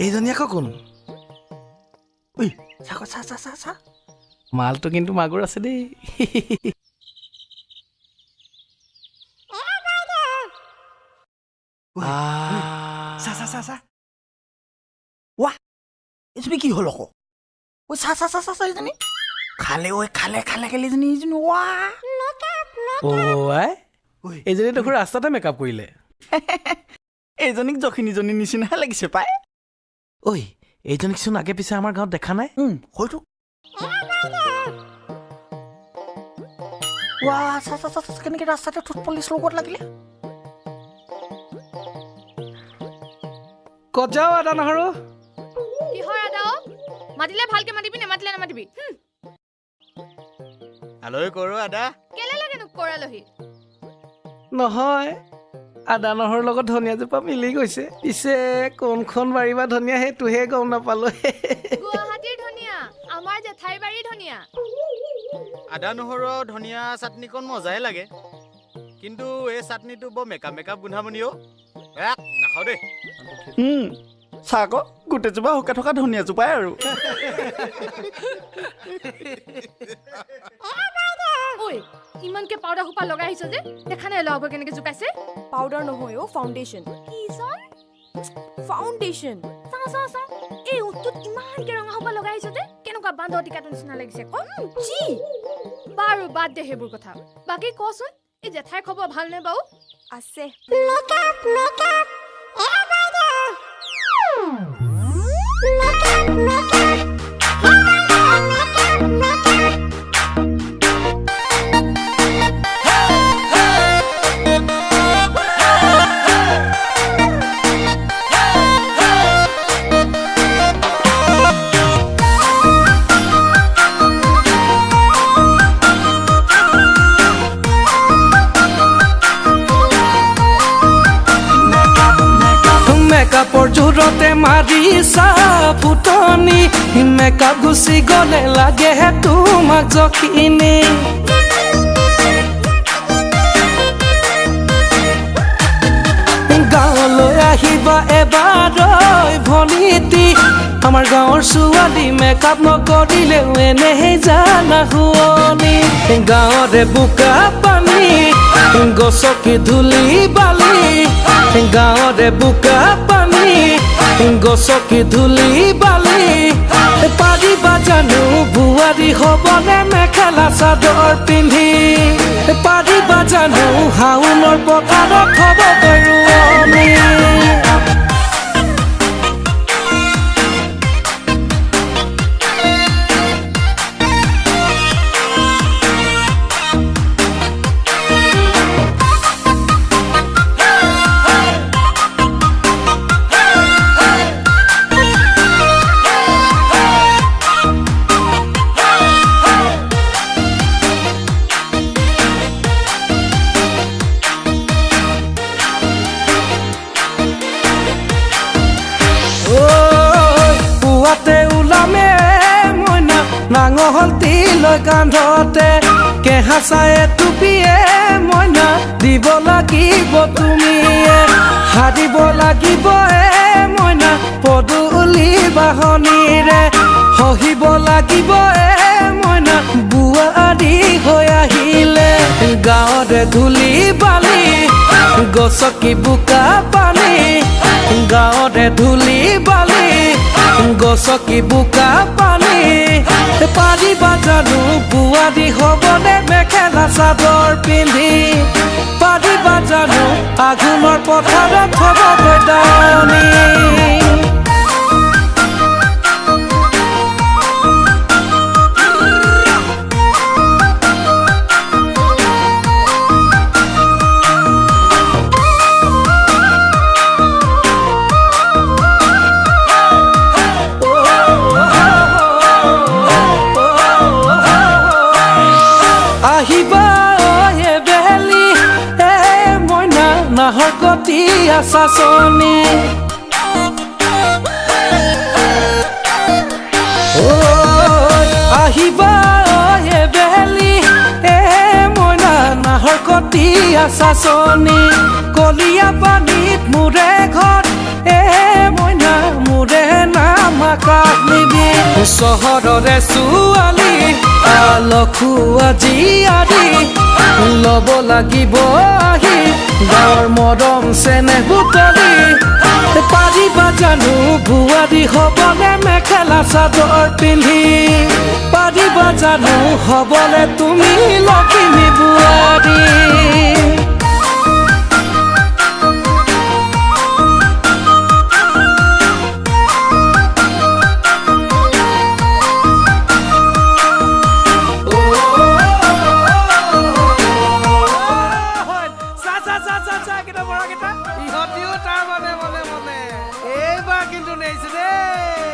এইজনী আকৌ কোন? ঐ চা চা চা চা চা, মালটো কিন্তু মাগুৰ আছে দেই। চা চা চা চা, ৱাহ, এইজনী কি হ'ল আকৌ? ঐ চা চা চা চা চা, এইজনী খালে ঐ, খালে খালে খালে এইজনী এইজনী ৱাহ। অ' আই, এইজনী দেখোন ৰাস্তাতে মেকআপ কৰিলে। এইজনীক জখিনীজনীৰ নিচিনাহে লাগিছে পাই। ঐ এইজনীকচোন আগে পিছে আমাৰ গাঁৱত দেখা নাই। হয়তো। ৱাহ, চা চা চা, কেনেকৈ ৰাস্তাতে ঠোঁট পলিচ লগত লাগিলে। ক'ত যাওঁ আদা নহৰু? কিহৰ আদা অ? মাতিলে ভালকে মাতিবি, নেমাতিলে নামাতিবি। আলহী কৰো আদা। কেলে লাগেনো কৰ আলহী? নহয়, আদা নহৰুৰ লগত ধনিয়াজোপা মিলি গৈছে। পিছে কোনখন বাৰী বা ধনিয়া সেইটোহে গম নাপালো। গুৱাহাটীৰ ধনিয়া, আমাৰ জেঠাইৰ বাৰীৰ ধনিয়া। আদা নহৰু ধনিয়া চাটনিকণ মজাই লাগে, কিন্তু এই চাটনিটো বৰ মেকআপ মেকআপ গোন্ধামনি অ'। এক নাখাওঁ দেই। চা আকৌ, গোটেইজোপা শুকাই থকা ধনিয়াজোপাই আৰু। ঐ, ইমানকে পাউডাৰ সোপা লগাই আহিছ যে, দেখা নাই ল'ৰাবোৰে কেনেকে জোকাইছে? পাউডাৰ নহয় অ', ফাউণ্ডেশ্যন। কি চন? ফাউণ্ডেশ্যন। চাওঁ চাওঁ চাওঁ, এই ওঁঠটোত ইমানকে ৰঙা সোপা লগাই আহিছ যে, কেনেকুৱা বান্দৰ টিকাটোৰ নিচিনা লাগিছে ক। চি। বাৰু বাদ দে সেইবোৰ কথা, বাকী কচোন এই জেঠাইৰ খবৰ ভালনে বাৰু? আছে। মেকআপৰ জোৰতে মাৰিছা ফুটনি, মেকআপ গুচি গ'লে লাগেহে তোমাক জখিনি। গাঁৱলৈ আহিবা এবাৰ ভনীটি, আমাৰ গাঁৱৰ ছোৱালী মেকআপ নকৰিলেও এনেহে জানা শুৱনি। গাঁৱৰে বোকা পানী গছকি ধূলি বালি, গাঁৱৰে বোকা পানী গছকি ধূলি বালি। পাৰিবা জানো বোৱাৰী হ'বনে মেখেলা চাদৰ পিন্ধি? পাৰিবা জানো শাওনৰ পথাৰত হ'বগৈ ৰোৱনী? পুৱাতে ওলামে মইনা নাঙল তিলৈ কান্ধতে, কেঁহা চায়ে টুপিয়ে মইনা দিব লাগিব তুমিয়ে। সাৰিব লাগিব এ মইনা পদূলি বাহনিৰে, সহিব লাগিব এ মইনা বোৱাৰী হৈ আহিলে। গাঁৱৰে ধূলি বালি গছকি বোকা পানী, গাঁৱৰে ধূলি বালি গছকি বোকা পানী। পাৰিবা জানো বোৱাৰী হ'বনে মেখেলা চাদৰ পিন্ধি? পাৰিবা জানো আঘোণৰ পথাৰত হ'বগৈ দাৱনী? আহিবা এবেলি এ মইনা নাহৰ কটীয়া চাচনি। কলীয়া চাচনি, কলীয়া পানীত মোৰে ঘৰ, এ মইনা মোৰে নাম আকাশ নিবি। চহৰৰে ছোৱালী আলসুৱা জীয়াৰী, ল'ব লাগিব আহি গাঁৱৰ মৰম চেনেহ বুটলি। পাৰিবা জানো বোৱাৰী হ'বলে মেখেলা চাদৰ পিন্ধি? পাৰিবা জানো হ'বলে তুমি লখিমী বোৱাৰী? চা চা চা চা চা, কেইটা বৰাকেইটা ইহঁতিও তাৰ মানে মনে মনে এইবাৰ কিন্তু নেৰিছে দেই।